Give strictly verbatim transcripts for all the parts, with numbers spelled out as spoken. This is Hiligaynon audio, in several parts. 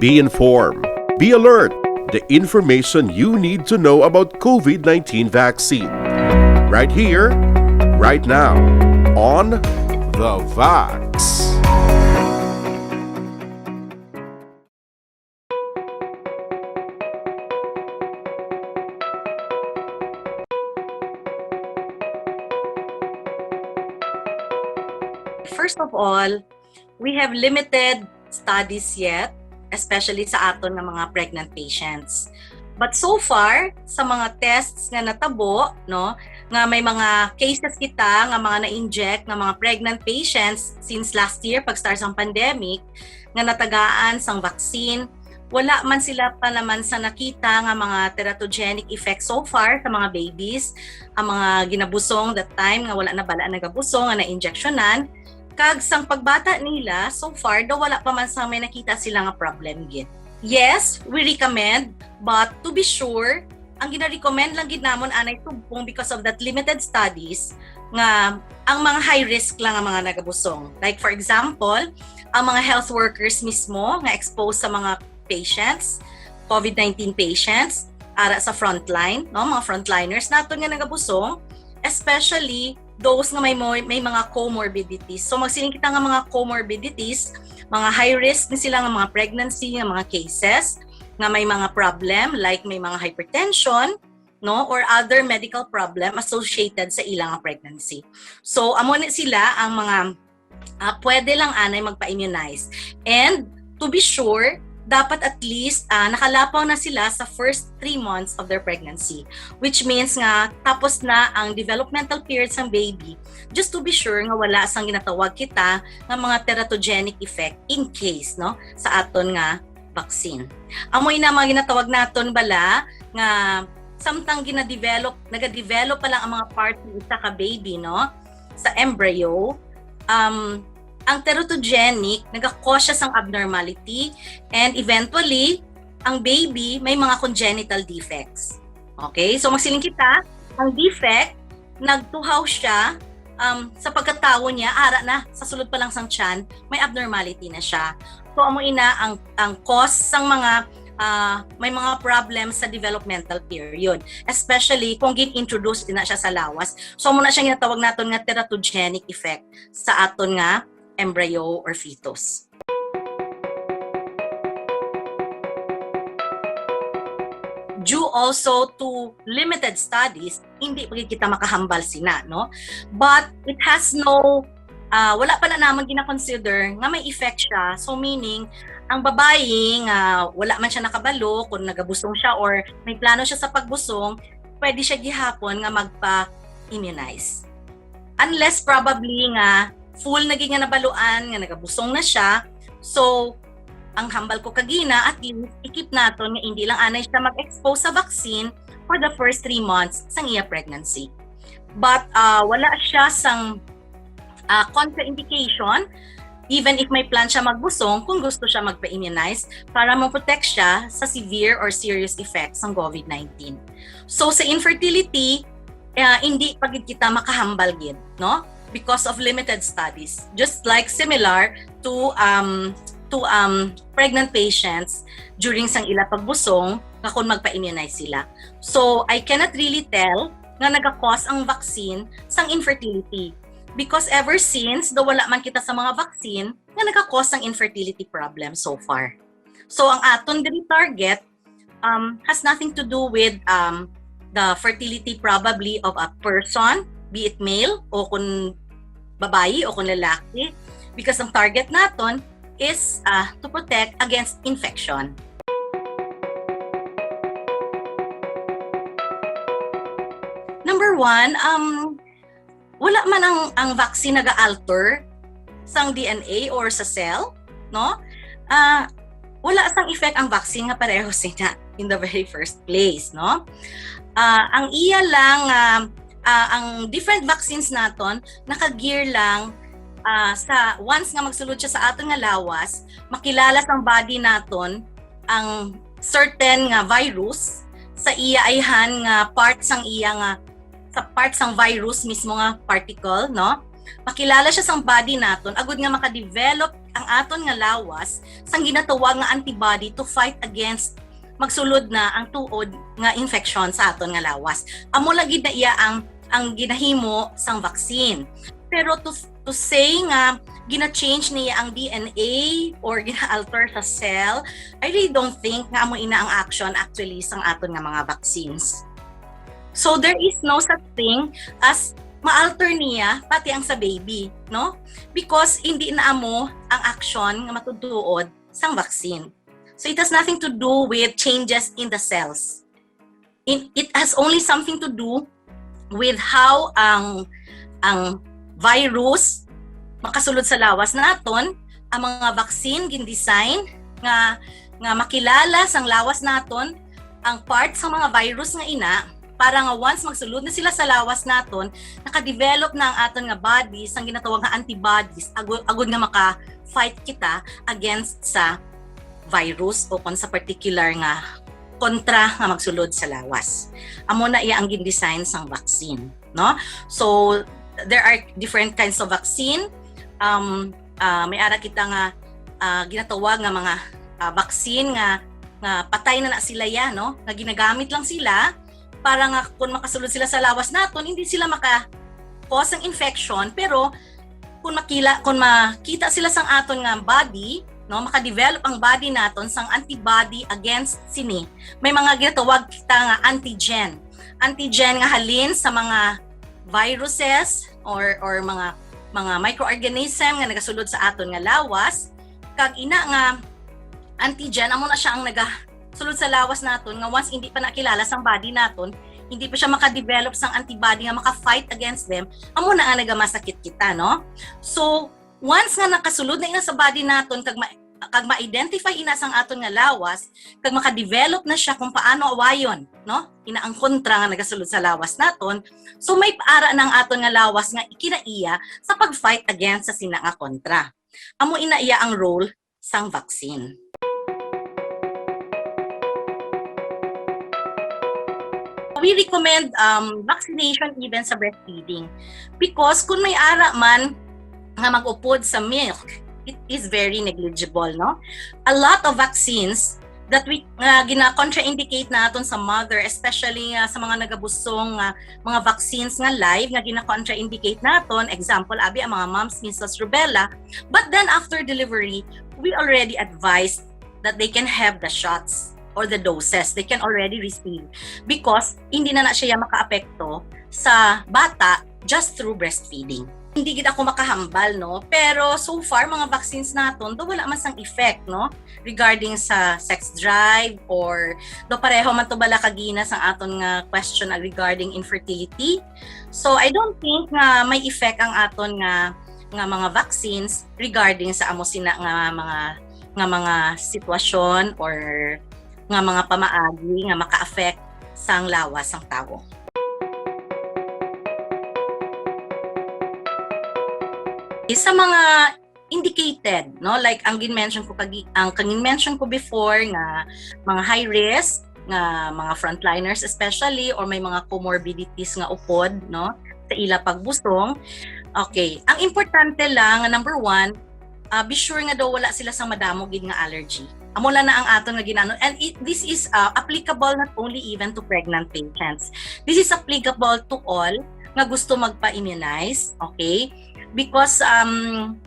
Be informed. Be alert. The information you need to know about COVID nineteen vaccine. Right here, right now, on The Vax. First of all, we have limited studies yet, especially sa aton nga mga pregnant patients. But so far, sa mga tests nga natabo, no, nga may mga cases kita nga mga na-inject nga mga pregnant patients since last year pag-start sang pandemic, nga natagaan sang vaccine, wala man sila pa naman sa nakita nga mga teratogenic effects so far sa mga babies, ang mga ginabusong that time nga wala na bala nagabusong nga na-injectionan, kag sang pagbata nila, so far daw wala pa man sang may nakita sila nga problem gid. Yes, we recommend, but to be sure, ang gina-recommend lang gid namon anay subong because of that limited studies nga ang mga high risk lang ang mga nagabusong. Like for example, ang mga health workers mismo nga exposed sa mga patients, COVID nineteen patients, ara sa frontline, no, mga frontliners naton nga nagabusong, especially those nga may mo- may mga comorbidities. So magsiling kita nga mga comorbidities, mga high risk ni sila nga mga pregnancy, nga mga cases nga may mga problem like may mga hypertension, no, or other medical problem associated sa ilang pregnancy. So amo ni sila ang mga ah, pwede lang anay magpa-immunize. And to be sure, dapat at least ah, nakalapaw na sila sa first three months of their pregnancy, which means nga tapos na ang developmental period sang baby, just to be sure nga wala sang ginatawag kita nga mga teratogenic effect in case, no, sa aton nga vaccine. Amo ina mga ginatawag naton bala nga samtang gina-develop, nagadevelop pa lang ang mga parts ng isa ka baby, no, sa embryo, um, ang teratogenic nagakos siya sang abnormality, and eventually ang baby may mga congenital defects. Okay, so magsiling kita, ang defect nagtuhaw siya um, sa pagkatawo niya, ara na sa sulod pa lang sang tiyan, may abnormality na siya. So amo ina ang ang cause sang mga ah, may mga problems sa developmental period, especially kung gin-introduce din na siya sa lawas. So amo na siya ginatawag naton nga teratogenic effect sa aton nga embryo or fetus. Due also to limited studies, hindi pa gid kita makahambal sina, no? But it has no ah, wala pa na namon gina-consider nga may effect siya. So meaning, ang babayi nga wala man siya nakabalo kung nagabusong siya or may plano siya sa pagbusong, pwede siya gihapon nga magpa-immunize. Unless probably nga full na gid nga nabaluan nga nagabusong na siya. So ang hambal ko kagina, at least i-keep naton nga hindi lang anay siya mag-expose sa vaccine for the first three months sang iya pregnancy. But ah, wala siya sang ah, contraindication even if may plan siya magbusong kung gusto siya magpa-immunize para ma-protect siya sa severe or serious effects sang COVID nineteen. So sa infertility, ah, hindi pa gid kita makahambal gid, no? Because of limited studies. Just like similar to um to um pregnant patients during sang ila pagbusong nga kung magpa-immunize sila. So I cannot really tell nga nagakos ang vaccine sang infertility. Because ever since, daw wala man kita sa mga vaccine nga nagakos sang infertility problem so far. So ang aton diri target um, has nothing to do with um, the fertility probably of a person, be it male o kung babayi o kung lalaki, because ang target naton is uh, to protect against infection. Number one, um, wala man ang, ang vaccine naga-alter sang D N A or sa cell, no? Ah, wala sang effect ang vaccine nga pareho sina in the very first place, no? Ah, ang iya lang, ah, ah, ang different vaccines naton naka-gear lang ah, sa once nga magsulod siya sa aton nga lawas, makilala sang body naton ang certain nga virus sa iya ayhan nga part sang iya nga sa part sang virus mismo nga particle, no? Makilala siya sang body naton agud nga makadevelop ang aton nga lawas sang ginatawag nga antibody to fight against magsulod na ang tuod nga infection sa aton nga lawas. Amo lagi na iya ang ang ginahimo sang vaccine. Pero to to say nga gina-change niya ang D N A or gina-alter sa cell, I really don't think nga amo ina ang action actually sang aton nga mga vaccines. So there is no such thing as ma-alter niya pati ang sa baby, no? Because hindi na amo ang action nga matutuod sang vaccine. So it has nothing to do with changes in the cells. In, it has only something to do with how ang ang virus makasulod sa lawas naton. Ang mga vaccine gin-design nga nga makilala sang lawas naton ang part sa mga virus nga ina, para nga once magsulod na sila sa lawas naton, naka-develop na ang aton nga body sang ginatawag nga antibodies, agud, agud nga maka-fight kita against sa virus o kon sa particular nga kontra nga magsulod sa lawas. Amo na iya ang gin-design sang vaccine, no? So there are different kinds of vaccine. Um, ah, may ara kita nga, ah, ginatawag nga mga, ah, vaccine nga nga patay na na sila ya, no? Nga ginagamit lang sila para nga kung makasulod sila sa lawas naton, hindi sila maka cause ng infection, pero kung makila kung makita sila sang aton nga body, no, maka-develop ang body naton sang antibody against sini. May mga ginatawag kita nga antigen. Antigen nga halin sa mga viruses or or mga mga microorganism nga nagasulod sa aton nga lawas, kag ina nga antigen, amo na siya ang nagasulod sa lawas naton, nga once hindi pa nakilala sang body naton, hindi pa siya maka-develop sang antibody nga maka-fight against them, amo na nga nagamasakit kita, no? So once nga nakasulod na ina sa body naton kag ma- kag ma-identify ina sang aton nga lawas, kag maka-develop na siya kung paano awayon, no? Ina ang kontra nga nagasulod sa lawas naton. So may ara na ang aton nga lawas nga ikinaiya sa pag-fight against sa sina nga kontra. Amo ina iya ang role sang vaccine. We recommend, um, vaccination even sa breastfeeding, because kung may ara man nga mag-upod sa milk, it is very negligible, no? A lot of vaccines that we nga gina-contraindicate naton sa mother, especially nga sa mga nagabusong nga mga vaccines nga live nga gina-contraindicate naton, example abi ang mga mumps, measles, rubella, but then after delivery, we already advised that they can have the shots or the doses they can already receive, because hindi na na siya makaapekto sa bata just through breastfeeding. Hindi gid ako makahambal, no? Pero so far, mga vaccines naton, do wala man sang effect, no? Regarding sa sex drive or do pareho man to bala kagina sang aton nga question regarding infertility. So I don't think nga may effect ang aton nga nga mga vaccines regarding sa amo sina nga mga nga mga sitwasyon or nga mga pamaagi nga maka-affect sang lawas sang tawo. Sa mga indicated, no, like ang gin-mention ko kagi ang kagin-mention ko before nga mga high risk, nga mga frontliners especially, or may mga comorbidities nga upod, no, sa ila pagbusong. Okay, ang importante lang nga number one, ah, be sure nga daw wala sila sa madamo gid nga allergy. Amo lang na ang aton nga ginano. And it, this is, ah, applicable not only even to pregnant patients. This is applicable to all nga gusto magpa-immunize, okay? Because, um,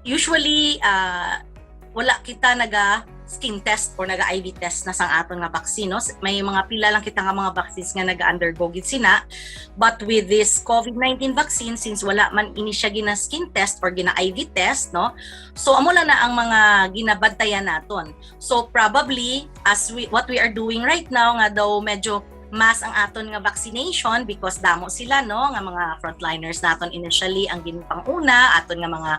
usually, ah, wala kita naga skin test or naga I V test na sang aton nga vaccine, no? May mga pila lang kita nga mga vaccines nga naga-undergo gid sina. But with this COVID nineteen vaccine, since wala man ini siya gina skin test or gina I V test, no? So amo lang na ang mga ginabantayan naton. So probably as we what we are doing right now nga daw medyo mass ang aton nga vaccination because damo sila, no, nga mga frontliners naton initially ang ginpanguna, aton nga mga,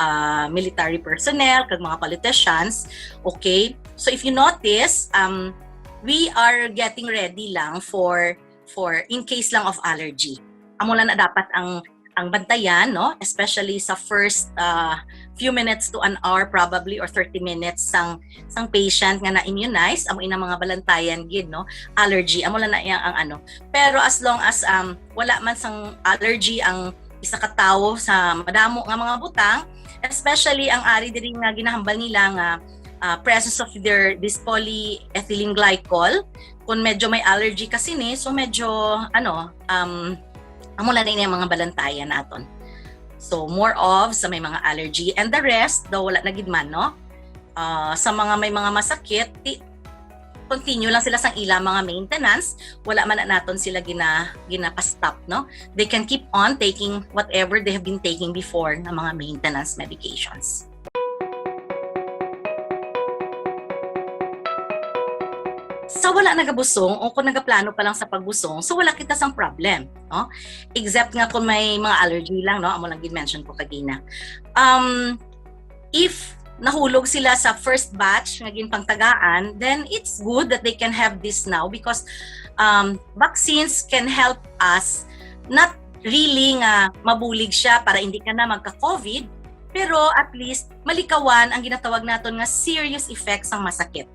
ah, military personnel kag mga politicians. Okay, so if you notice, um, we are getting ready lang for for in case lang of allergy. Amo lang na dapat ang ang bantayan, no? Especially sa first, ah, few minutes to an hour probably, or thirty minutes sang sang patient nga na-immunize, amo ina mga balantayan gid, no? Allergy, amo lang na iya ang ano. Pero as long as, um, wala man sang allergy ang isa ka tawo sa madamo nga mga butang, especially ang ari diri nga ginahambal nila nga ah, presence of their this polyethylene glycol. Kung medyo may allergy ka sini, so medyo, ano, um, amo lang na yung mga balantayan naton. So, more of sa may mga allergy, and the rest, daw wala na gid man, no? Ah, sa mga may mga masakit, ti-, continue lang sila sang ila mga maintenance, wala man na naton sila gina, ginapa-stop, no? They can keep on taking whatever they have been taking before na mga maintenance medications. Sa wala nagabusong o kung nagaplano pa lang sa pagbusong, so wala kita sang problem, no? Except nga kung may mga allergy lang, no? Amo lang gid mention ko kagina. Um, if nahulog sila sa first batch nga ginpangtagaan, then it's good that they can have this now because um, vaccines can help us not really nga mabulig siya para hindi ka na magka-COVID, pero at least malikawan ang ginatawag naton nga serious effects sang masakit.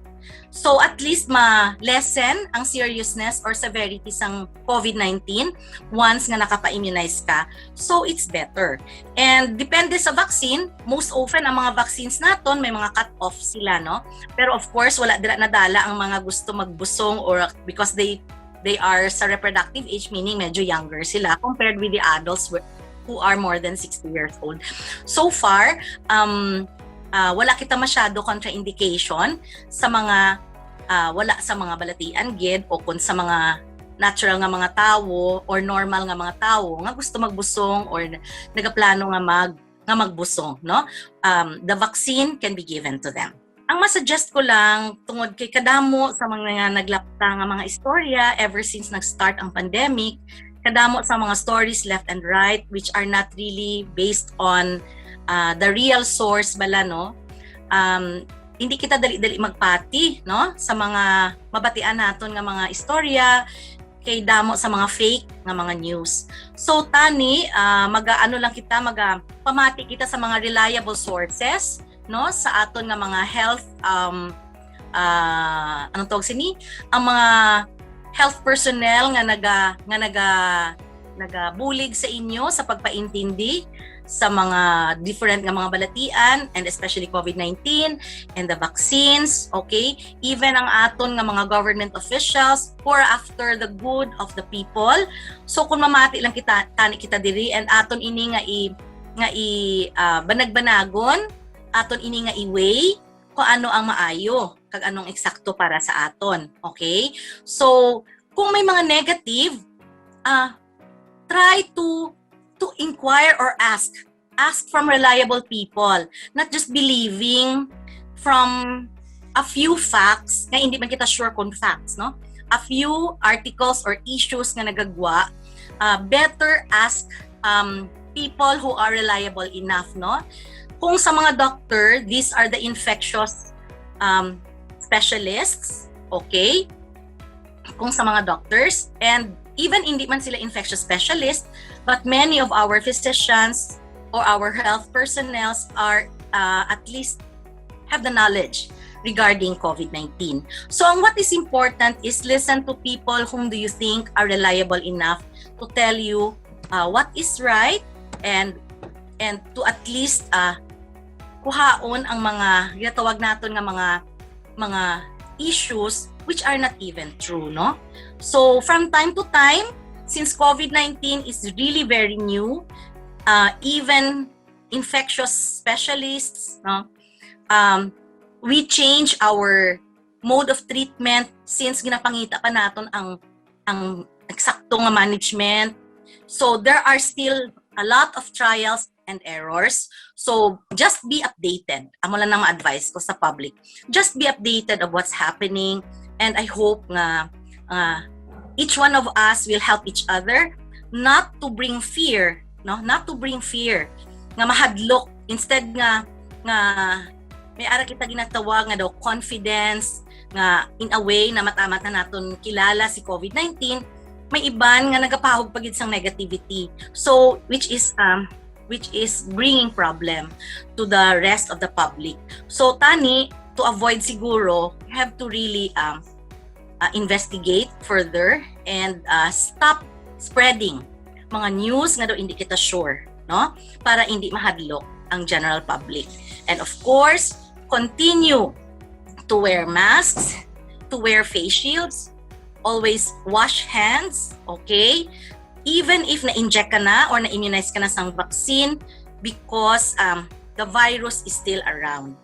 So at least ma-lessen ang seriousness or severity sang COVID nineteen once nga nakapa-immunize ka. So it's better. And depende sa vaccine, most often ang mga vaccines naton may mga cut-off sila, no? Pero of course, wala dira nadala ang mga gusto magbusong or because they they are sa reproductive age, meaning medyo younger sila compared with the adults who who are more than sixty years old. So far, um, ah, wala kita masyado contraindication sa mga ah, wala sa mga balatian gid o kung sa mga natural nga mga tawo or normal nga mga tawo nga gusto magbusong or nagaplano nga mag nga magbusong, no? Um, the vaccine can be given to them. Ang masuggest ko lang, tungod kay kadamo sa mga naglapta nga mga istorya ever since nag-start ang pandemic, kadamo sa mga stories left and right which are not really based on uh, the real source bala, no? Um, hindi kita dali-dali magpati, no, sa mga mabatian naton nga mga istorya kay damo sa mga fake nga mga news. So tani, uh, maga ano lang kita, maga pamati kita sa mga reliable sources, no, sa aton nga mga health um uh, anong tawag sini, ang mga health personnel nga naga nga naga nagabulig sa inyo sa pagpaintindi sa mga different nga mga balatian, and especially COVID nineteen and the vaccines, okay? Even ang aton nga mga government officials who are after the good of the people. So kung mamati lang kita, tani kita diri, and aton ini nga i nga i uh, banag-banagon, aton ini nga i-weigh kung ano ang maayo kag anong eksakto para sa aton. Okay? So, kung may mga negative, uh, try to to inquire or ask. Ask from reliable people, not just believing from a few facts nga hindi man kita sure kung facts, no? A few articles or issues nga nagagwa, uh, better ask um, people who are reliable enough, no? Kung sa mga doctor, these are the infectious um, specialists, okay? Kung sa mga doctors, and even hindi man sila infectious specialist, but many of our physicians or our health personnels are uh, at least have the knowledge regarding COVID nineteen. So ang what is important is listen to people whom do you think are reliable enough to tell you uh, what is right and and to at least uh, kuhaon ang mga ginatawag naton nga mga mga issues which are not even true, no? So from time to time, since COVID nineteen is really very new, uh, even infectious specialists, no? Um, we change our mode of treatment since ginapangita pa naton ang ang eksakto nga management. So there are still a lot of trials and errors. So just be updated. Amo lang ang ma-advise ko sa public. Just be updated of what's happening, and I hope nga uh, each one of us will help each other not to bring fear, no? Not to bring fear nga mahadlok, instead nga nga may ara kita ginatawag nga daw confidence, nga in a way na matamat na naton kilala si COVID nineteen, may iban nga nagapahog pa gid sang negativity. So which is um which is bringing problem to the rest of the public. So tani, to avoid siguro, we have to really um uh, investigate further and uh, stop spreading mga news nga daw hindi kita sure, no? Para hindi mahadlok ang general public. And of course, continue to wear masks, to wear face shields, always wash hands, okay? Even if na-inject ka na or na-immunize ka na sang vaccine, because um, the virus is still around.